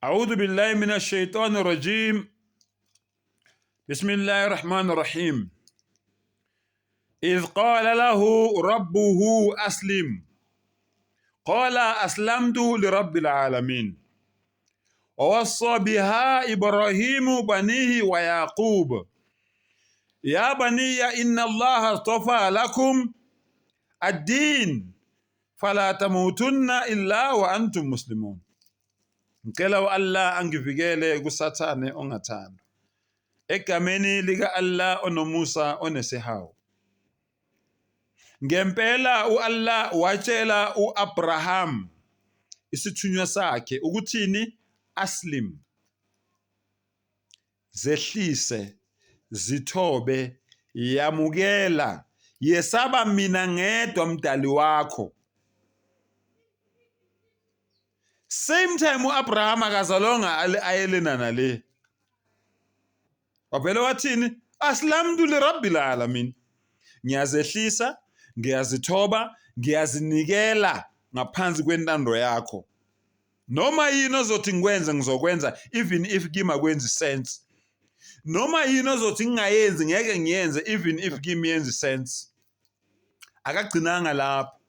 أعوذ بالله من الشيطان الرجيم بسم الله الرحمن الرحيم إذ قال له ربه أسلم قال أسلمت لرب العالمين ووصى بها إبراهيم بنيه ويعقوب يا بني إن الله اصطفى لكم الدين فلا تموتن إلا وأنتم مسلمون. Ngicela u-Allah angivikele kuSathane ongathandwa. Egameni lika-Allah onomusa onesihawu. Ngempela u-Allah watshela u-Abraham isithunywa sakhe ukuthini? Aslim. Zehlise, zithobe, yamukela, yesaba mina ngedwa mdali wakho. Same time uAbraham akazalonga ayelena nale. Wavele wathini? Aslamtu lirabbil alamin. Ngiyazehlisa, ngiyazithoba, ngiyazinikela ngaphansi kwentando yakho. Noma yini ozothi ngikwenze ngizokwenza even if kimi akwenzi sense. Noma yini ozothi ngingayenzi ngeke ngiyenze even if kimi yenzi sense. Akagcinanga lapho.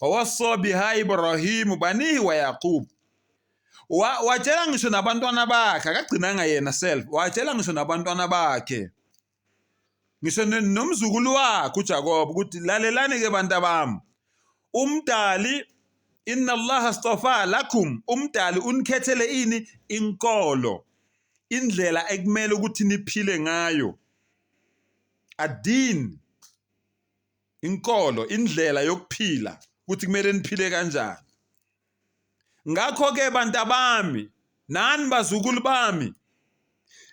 Wawasa biha Ibrahimu banihi wa Yaqub. Watshela ngisho nabantwana bakhe, akagcinanga yena self, watshela ngisho nabantwana bakhe. Ngisho nomzukulu wakhe uJakob ukuthi lalelani ke bantu bami. Umdali inna Allah astafa lakum, umdali unikhethele ini inkolo, indlela ekumele ukuthi niphile ngayo. Adin inkolo, indlela yokuphila ukuthi kumele niphile kanjani. Ngakho-ke bantabami nani bazukulu bami,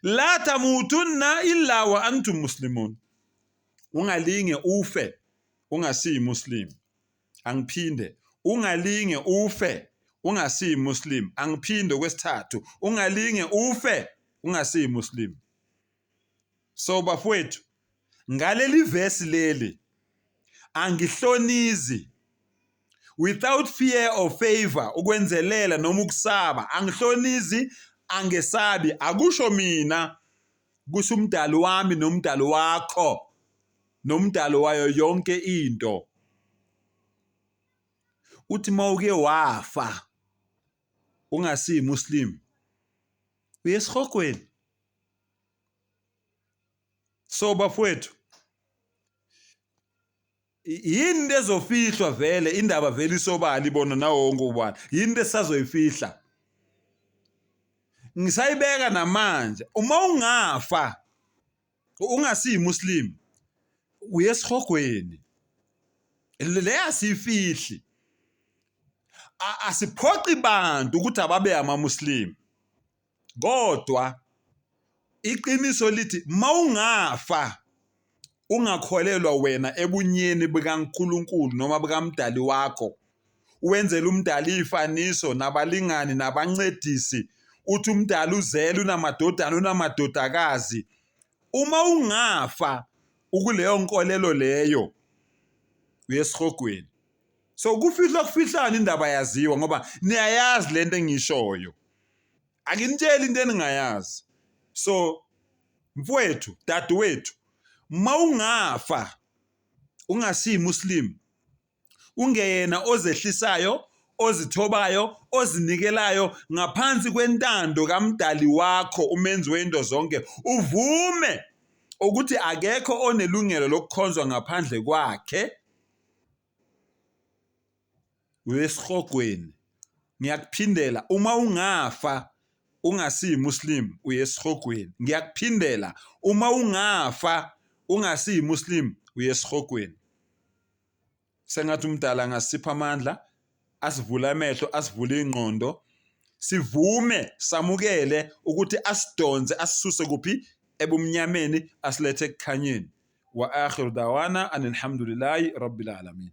la tamutunna illa wa antum muslimun, ungalinge ufe ungasiyi muslim. Angiphinde, ungalinge ufe ungasiyi muslim. Angiphinde okwesithathu, ungalinge ufe ungasiyi muslim. So bafowethu, ngaleli vesi leli angihlonizi without fear or favor, ukwenzelela noma ukusaba, angihlonizi, angesabi, akusho mina, kusho umdali wami nomdali wakho nomdali wayo yonke into. Uthi mawuke wafa ungasiyi Muslim, uye esihogweni. So bafowethu, yini into ezofihlwa vele? Indaba vele isobala, ibona nawo wonke ubani. Yini into esisazoyifihla? Ngisayibeka namanje, uma ungafa ungasiyi Muslim uye esihogweni. Le asiyifihli, asiphoqi bantu ukuthi ababe ama-Muslim, kodwa iqiniso lithi mawungafa ungakholelwa wena ebunyeni bukaNkulunkulu noma bukaMdali wakho, wenzela uMdali ifaniso nabalingani nabancedisi, uthi uMdali uzele, unamadodana, unamadodakazi, uma ungafa ukuleyo nkolelo leyo uye esihogweni. So kufihlwa kufihlana, indaba yaziwa ngoba niyayazi lento engishoyo, akinitsheli into eningayazi. So mfowethu, dadewethu, mawungafa ungasiyi Muslim, ungeyena ozehlisayo, ozithobayo, ozinikelayo ngaphansi kwentando kaMdali wakho, umenzi wento zonke, uvume ukuthi akekho onelungelo lokukhonzwa ngaphandle kwakhe, uye esihogweni. Ngiyakuphindela, uma ungafa ungasiyi Muslim uye esihogweni. Ngiyakuphindela, uma ungafa ungasiyi Muslim uye esihogweni. Sengathi umdala angasipha amandla, asivule amehlo, asivule ingqondo, sivume samukele ukuthi asidonse, asisuse kuphi ebumnyameni, asilethe ekukhanyeni. Wa akhiru dawana anilhamdulillahi rabbil alamin.